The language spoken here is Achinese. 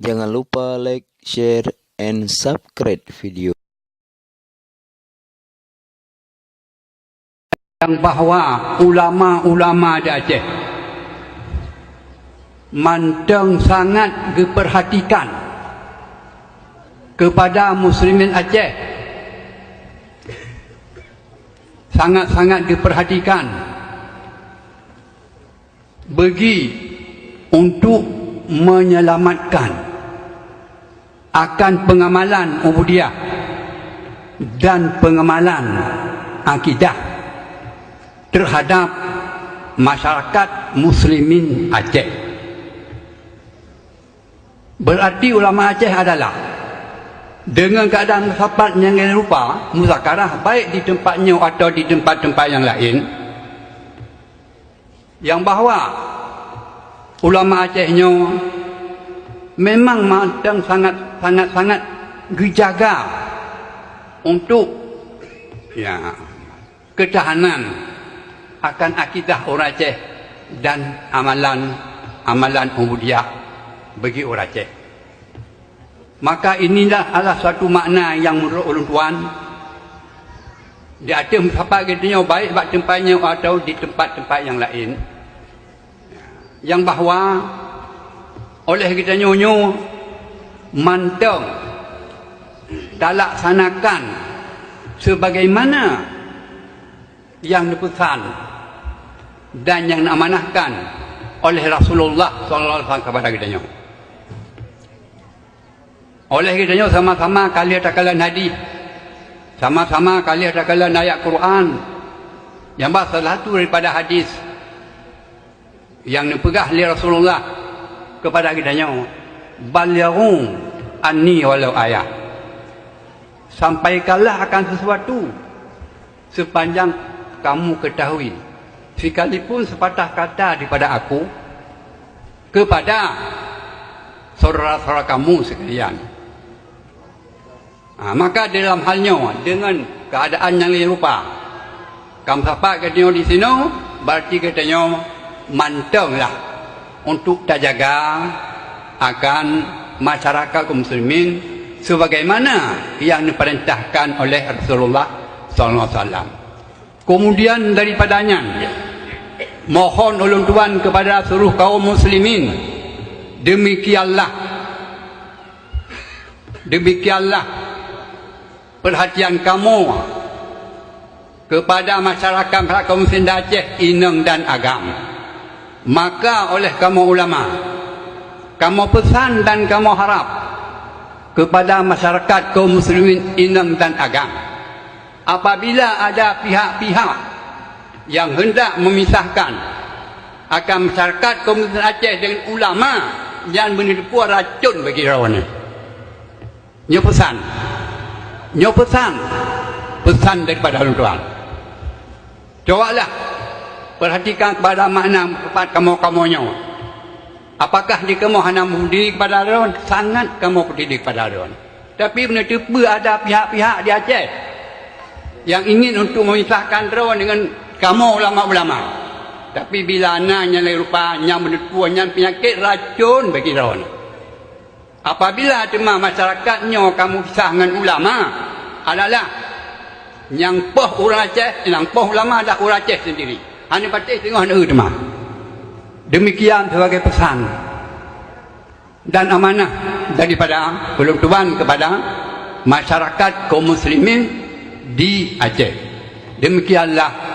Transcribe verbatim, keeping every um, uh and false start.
Jangan lupa like, share, and subscribe video. Nyang bahwa ulama-ulama di Aceh mantong sangat geupeurhatikan keupada muslimin Aceh, sangat-sangat geupeurhatikan bagi untuk menyelamatkan akan pengamalan ubudiyah dan pengamalan akidah terhadap masyarakat muslimin Aceh. Berarti ulama Aceh adalah dengan keadaan meusapat nyang lain rupa, muzakarah baik di tempat nyoe atau di tempat-tempat nyang laén, nyang bahwa ulama Aceh nyoe memang mantong sangat, sangat-sangat geujaga untuk, ya, keutahanan akan akidah ureuëng Aceh dan amalan-amalan ubudiyah bagi ureuëng Aceh. Maka inilah salah satu makna nyang meunurot ulôn tuan di ateueh meusapat geutanyoe, baik bak teumpat nyoe atawa di teumpat-teumpat nyang laén, nyang bahwa oleh geutanyoe nyoe mantong talaksanakan sebagaimana nyang neupeusan dan nyang neuamanahkan oleh Rasulullah sallallahu alaihi wasallam kepada geutanyoe. Oleh geutanyoe sama-sama ka lheueh takalon hadis, sama-sama ka lheueh takalon ayat Quran, nyang bah salah satu daripada hadis nyang neupeugah lé Rasulullah kepada geutanyoe, "Balighu anni walau ayah." Sampaikanlah akan sesuatu sepanjang kamu ketahui, sekalipun sepatah kata daripada aku, kepada saudara-saudara kamu sekalian. Ha, maka dalam hal nyoe, dengan keadaan nyang lain rupa, ka meusapat geutanyoe di sinoe, berarti geutanyoe mantong lah untuk tajaga akan masyarakat kaum muslimin sebagaimana yang diperintahkan oleh Rasulullah sallallahu alaihi wasallam. Kemudian daripada nyan, mohon ulôn tuan kepada seluruh kaum muslimin, demikianlah, demikianlah perhatian kamu kepada masyarakat, masyarakat kaum muslimin di Aceh, inong dan agam. Maka oleh kamoe ulama, kamoe peusan dan kamoe harap kepada masyarakat kaum muslimin inong dan agam, apabila ada pihak-pihak yang hendak memisahkan akan masyarakat kaum muslimin Aceh dengan ulama, nyan beuneuteupeu racun bagi droeneuh. Nyoe peusan. Nyoe peusan. Peusan daripada ulôn tuan. Cobalah perhatikan kepada makna meusapat kamoe-kamoe nyoe. Apakah di kamoe hana meupeduli kepada droe? Sangat kamoe peduli kepada droe. Tapi beuneuteupeu ada pihak-pihak di Aceh yang ingin untuk memisahkan droe dengan kamoe ulama-ulama. Tapi bila na nyang lain rupa, nyang beuneuteupeu nyan peunyakét racun bagi droe. Apabila teuma masyarakat nyoe ka meupisah ngon ulama, alah-alah, nyang poh ureuëng Aceh, nyang poh ulama adalah ureuëng Aceh sendiri. Hana patéh teungoh na teuma. Demikian sebagai pesan dan amanah daripada ulôn tuan kepada masyarakat kaum muslimin di Aceh. Demikianlah